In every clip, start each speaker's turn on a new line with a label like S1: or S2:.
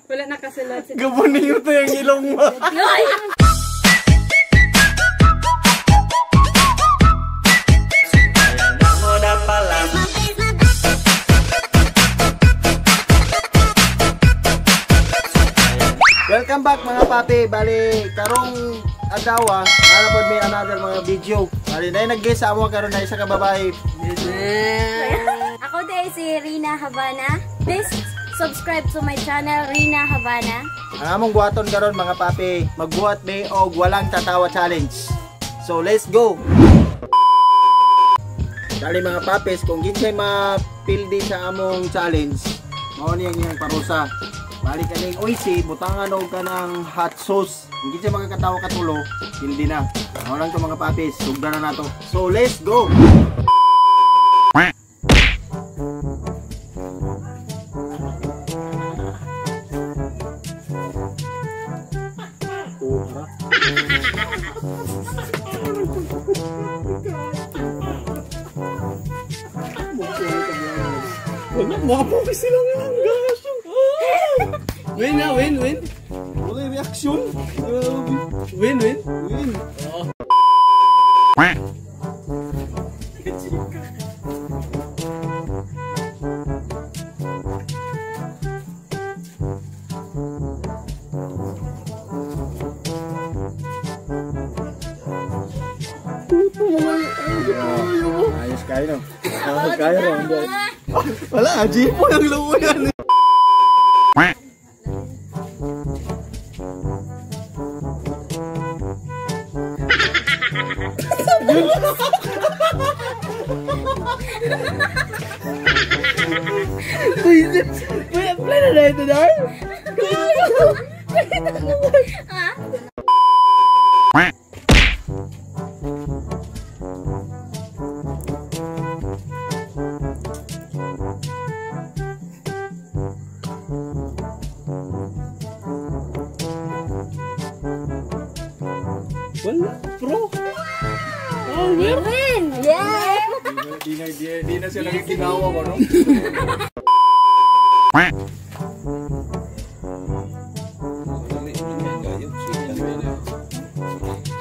S1: Wala nakasulod.
S2: Gabunin ito yung ilong mo. Welcome back mga papi. Bali, karong adlaw, nalapod may another mga video. Bali, na nag-guest sa amo karon na isa ka babae.
S3: Ako day si Rina Havana. Please subscribe to my channel, Rina Havana.
S2: Ang among buhaton karon mga papi, magbuhat may og walang tatawa challenge. So let's go. Dali mga papis, kung ginsay mapildi sa among challenge, mao ni ang iyang parusa. Bali kaning oisi, butangan og kanang hot sauce. Kung ginsay makakatawa katulo, pildi na. Mao lang to mga papis, sugdan na nato. So let's go. Mga sila nga ang gas.
S4: Win na, win, win.
S2: Wala reaction.
S4: Win, win.
S2: Win.
S4: Oo.
S2: Ayos kayo no. Ayos kayo no. Wala, jeep mo yung luyan.
S4: Play na na ito, Dar. Wala, bro. Oh, win.
S3: Win! Yeah!
S2: Di na siya nagiginawa ko, no?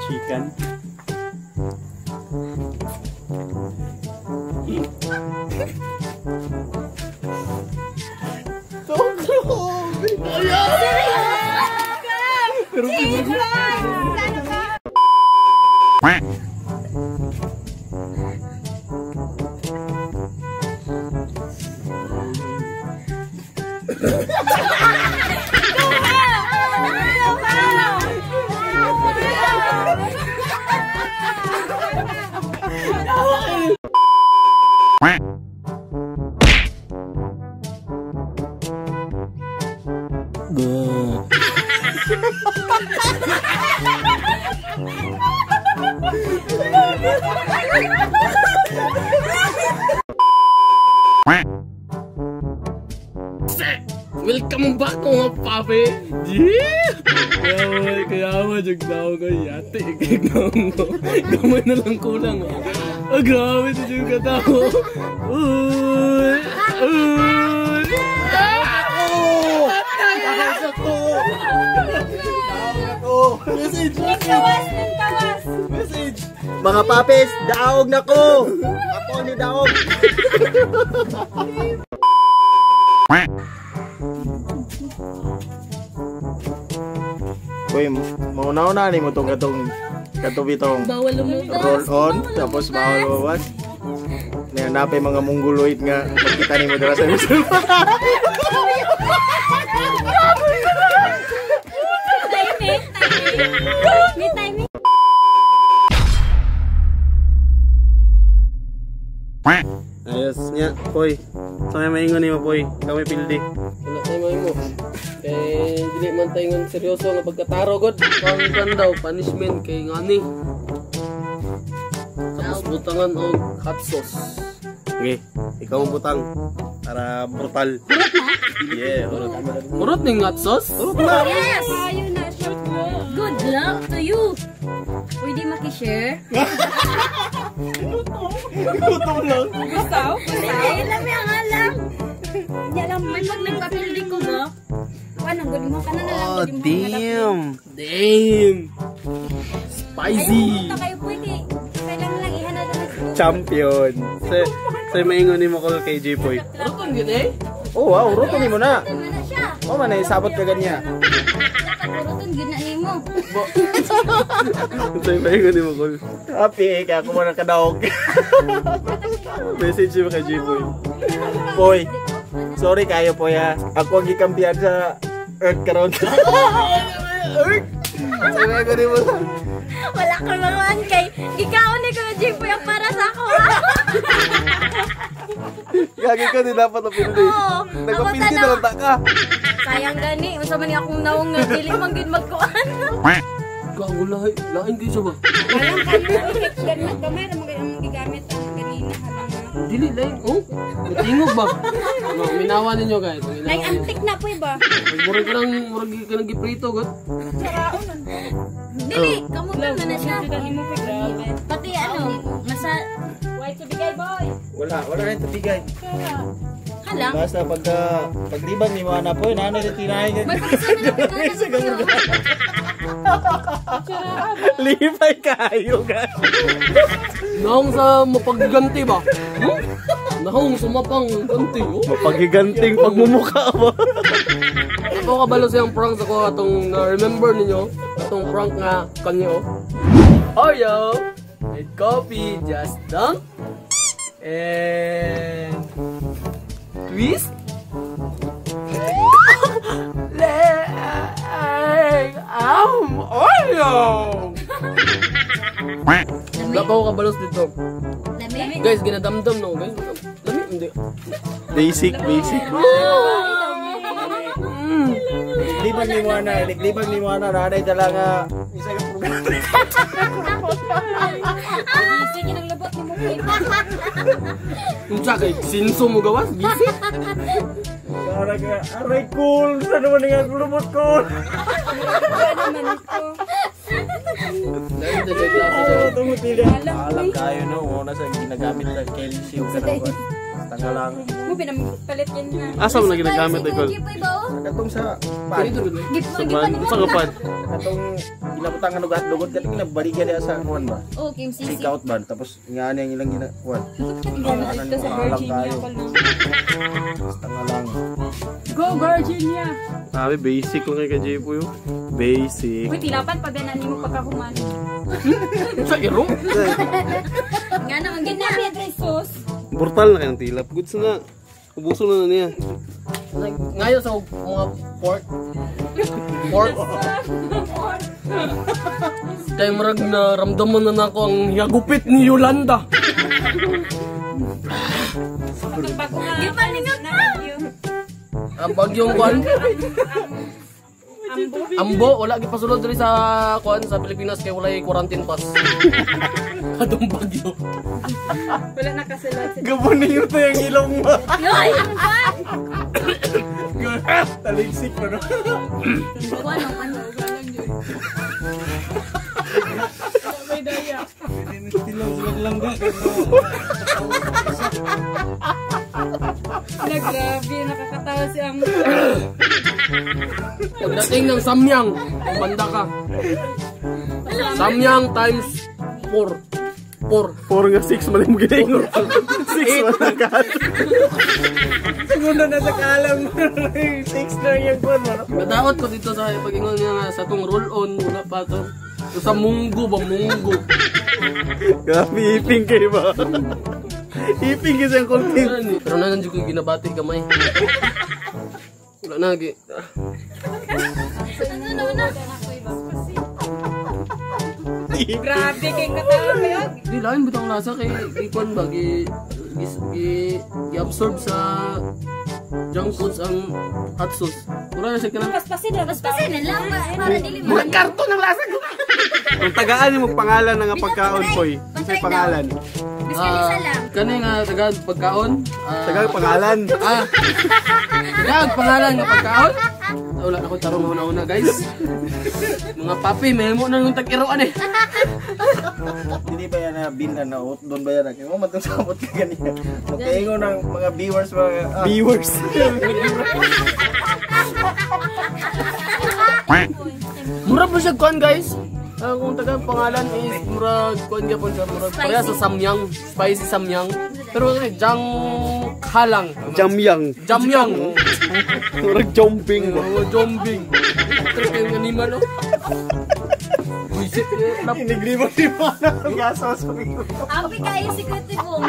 S2: Chicken. So grabe! Pero
S4: Welcome back mga papi. Yeah! Kaya mo, jug daw ko yate. Gamay na lang kulang. Ah, grabe sa jug ka tao. Uy! Uy!
S2: Message!
S3: Kawas! Kawas!
S2: Message! Mga papis, daog na ko! Ako ni daog! Uy, mauna-una ni mo itong katong
S1: bawal lumabas.
S2: Roll on, tapos bawal lumabas. Napay mga mongoloid nga magkita ni mo dara sa mismo.
S3: Timing, timing. May timing.
S5: Ayos niya, Poy. So may maingon ni mo, Poy. Ikaw may pildi.
S4: Wala tayo may mo. Eh, dili man tayo ngon seryoso nga pagkataro god. Pangkan daw punishment kay ngani. Tapos butangan og hot sauce.
S5: Okay, ikaw ang butang para brutal. Yeah, urot.
S4: Urot ning hot sauce?
S5: Urot na.
S3: Yes! Good luck to you! Pwede makishare?
S5: Gutom lang.
S1: Gustaw?
S3: Dili, lami ang alam.
S1: Nya lang
S3: May pag nagpapildi ko ba?
S1: Kuan ang gud mo kana na lang
S5: Oh,
S1: gud mo.
S5: damn.
S4: Damn! Spicy!
S3: Ay, kayo pwede. Kailangan lang ihanap na
S5: Champion. Sa maingon ni mo kay KJ Boy.
S4: Ruton yun eh?
S2: Oh wow, ruto nimo na.
S3: Tama na siya.
S2: Oh man, isabot ka ganya.
S3: Dapat uruton gyud na nimo.
S5: Sa maingon ni mo kol.
S2: Happy eh, kaya ako mo nang kadaog.
S5: Message mo kay J Boy.
S2: Poy. Sorry kayo poy ha. Ako ang gikampiyan sa Earth karon.
S5: Earth. Sa maingon ni mo.
S3: Wala ka maruan kay gikaon ni ko Jimboy ang para sa ako.
S5: Gagi ka di dapat napindi.
S3: Oo.
S5: Nagpapindi na lang ta ka.
S3: Sayang gani, unsa man ni akong naong nga dili man gyud magkuan.
S4: Gago lahi. Lain kayo siya ba?
S1: Walang kan gamay ra man ang gigamit ang kanina halang.
S4: Dili, lain. Oh, natingog ba? No, minawa ninyo guys. Minawa
S1: Like
S4: ninyo.
S1: antik na po ba?
S4: Murag ka ng, murag ka ng giprito, god.
S3: Dili, kamutan man na siya.
S1: Dili mo po grabe.
S3: Pati ano, masa
S1: White to bigay boy.
S2: Wala, wala na yung tubigay.
S3: halang.
S2: Basta pagka paglibang ni mo na poy, nanay na tinahin
S3: May pagkasama na lang kayo.
S5: Lipay kayo ka.
S4: Nahong sa mapagganti ba? Hmm? Nahong sa mapangganti, oh.
S5: Mapagiganting pagmumukha mo.
S4: Ako kabalo sa iyang prank ako atong na-remember ninyo atong prank nga kanyo. Oreo with coffee just dunk and twist. Leg am Oreo. Wala pa ako kabalos dito.
S3: Lami.
S4: Guys, ginadamdam no guys. Lami hindi.
S5: Basic, basic.
S2: Libang ni mo na, libang ni mo na, nanay dala nga isa ka programa.
S1: Sige nang labot ni mo.
S4: Unsa kay sinso mo gawas? Gisi.
S2: Para ka, aray cool, sa naman nga lumot cool.
S1: Ano man ko.
S4: Dahil dahil klase sa
S2: Tumutili. Alam kayo no, una sa ginagamit na Kelsey o ganun. Tanga lang.
S1: Mo pinapalit yan na.
S5: Asa mo na ginagamit
S3: Ikaw
S5: ikaw?
S3: Jimboy ba oh?
S2: Katong sa pan,
S4: Ganito gud.
S3: Gip
S5: Sa ban, sa kapan?
S2: katong ginabutangan og hotdog katong ginabaligya niya sa kuan ba?
S3: Oh, Kim Sisi.
S2: Take out ban tapos nga ang ilang ginakuan.
S1: Gamit dito sa Virginia ko lang.
S2: Tanga lang.
S1: Go Virginia.
S5: Sabi, basic lang kay J Boy. oh. Basic.
S1: Uy, tilapan pa ba na nimo pagkahuman.
S4: Sa iro?
S3: Nga naman gyud na.
S1: Ginabi sauce.
S5: Brutal na kayong tilap. Goods na. Ubuso na na niya.
S4: Ngayon sa mga pork. Pork. Kay murag na ramdaman na nako ang hiyagupit ni Yolanda.
S1: Katong bago nga.
S3: Gipalingon
S1: na.
S4: Ang bagyong kuan.
S1: Ambo.
S4: Ambo wala gipasulod diri sa kuan sa Pilipinas kay walay quarantine pass. Atong bagyo.
S1: Wala na kasulod sa
S2: Gabunin to yung ilong mo.
S3: Yoy, ang kuan.
S2: Taligsik pa no.
S3: Kuan ang ano.
S1: Na grabe, nakakatawa si Ambo.
S4: Pagdating ng Samyang, banda ka. Samyang times 4. 4.
S5: 4 nga 6 mali mo ginaingon. 6 man ang kat.
S2: Siguro na sa kalam mo. 6 na yung kuan mo.
S4: Nadaot ko dito sa pag-ingon niya nga sa tong roll on wala pa to. Sa munggo ba munggo.
S5: Grabe, iping kayo ba? Iping kasi ang content.
S4: Pero na nandiyo ko ginabati gamay. Wala na gi.
S3: Ano naman na?
S1: Grabe kay katawa kayo.
S4: Di lain bitong lasa kay gi kuan ba gi gi, gi, gi-absorb sa junk foods ang hot sauce. Wala na siya kanang
S1: Paspasin na.
S3: Paspasin na lang para dili mo.
S4: Murag karton ang lasa ko.
S5: Kung tagaan mo pangalan ng pagkaon, Poy. Unsay pangalan?
S3: Biskan isa lang.
S4: Kani nga taga pagkaon.
S5: Tagaan pangalan.
S4: Taga pangalan nga pagkaon. Wala na ko tarong una-una guys. Mga papi, may mo na yung tag-iroan eh.
S2: Hindi ba yan na bin na naot? Doon ba yan? Kaya mo matong sabot ka ganyan. Magkaingo ng mga viewers mga
S5: Viewers.
S4: Mura po siya kuan guys. Kung taga pangalan is murag kuan gyapon siya murag pareha sa samyang, spicy samyang. Pero jang halang.
S5: Jamyang.
S4: Jamyang.
S5: Murag jumping ba?
S4: Oh, jumping. Trip yung animal oh. Buisit eh.
S2: Iniglibo si Mana ang gasos.
S3: Api kayo si Kuti Bong.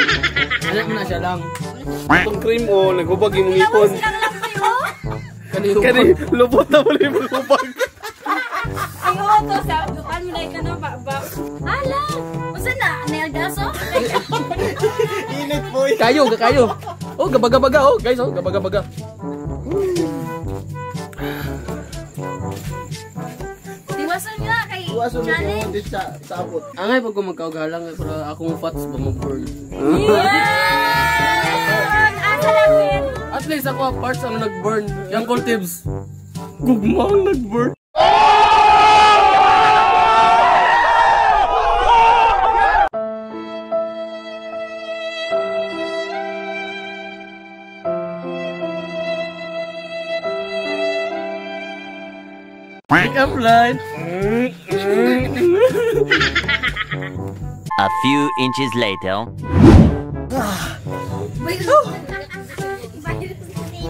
S4: Anak na siya lang.
S5: Itong cream oh, naghubag yung ngipon.
S3: Silang lang kayo.
S4: Kani
S5: Kani lubot na wala yung hubag.
S1: Ay, oo to. Sa dukan mo na ka na ba?
S3: Ala! Usa na? Nilgaso?
S2: Init po eh.
S4: Kayo, kayo. Oh, gabaga-baga oh, guys oh, gabaga-baga.
S3: Tiwason nga kay
S2: Iwasan mo
S3: challenge.
S2: yung sa sabot.
S4: Angay pag ko magkaugalang eh, para akong fats ba mag-burn.
S3: Yeah! Asa lang yun?
S4: At least ako parts ang nag-burn. Yang cold tips. Gugma ang nag-burn. Pick up line.
S6: A few inches later.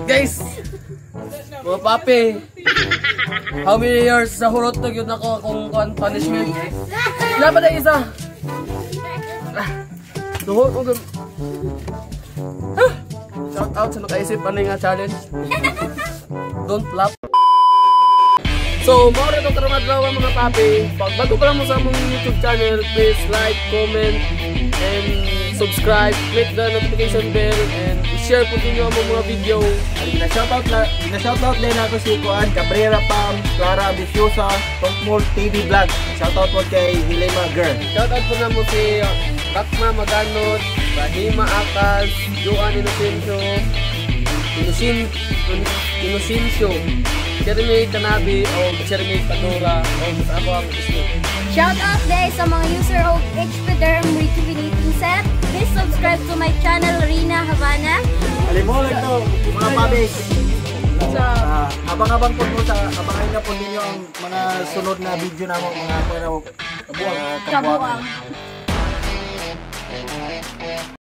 S4: Guys, mga papi, how many years sa hurot na yun ako akong kuan punishment? Wala pa na isa. Duhot ko. Shout out sa nakaisip ano nga challenge. Don't laugh. So, mao ra itong karong adlaw mga papi. Pag bago pa lang mo sa among YouTube channel, please like, comment, and subscribe. Click the notification bell and share po ninyo ang mga video.
S2: Gina-shoutout din ako si Kuan, Cabrera Pam, Clara Ambiciosa, Tokmol TV Vlog. Shoutout po kay Hilema Girl.
S4: Shoutout po na mo si Rakma Maganot, Rahima Akas, Joan Inocencio, Inocencio, Jeremy Tanabe, o Jeremy Padura, o sa ako ang islo.
S3: Shout out guys sa mga user of HP Derm Rejuvenating Set. Please subscribe to my channel Rina Havana.
S2: Alimolog to, mga pabis. Abang-abang po mo sa abangan na po ninyo ang mga sunod na video na mga kabuang.
S3: Kabuang.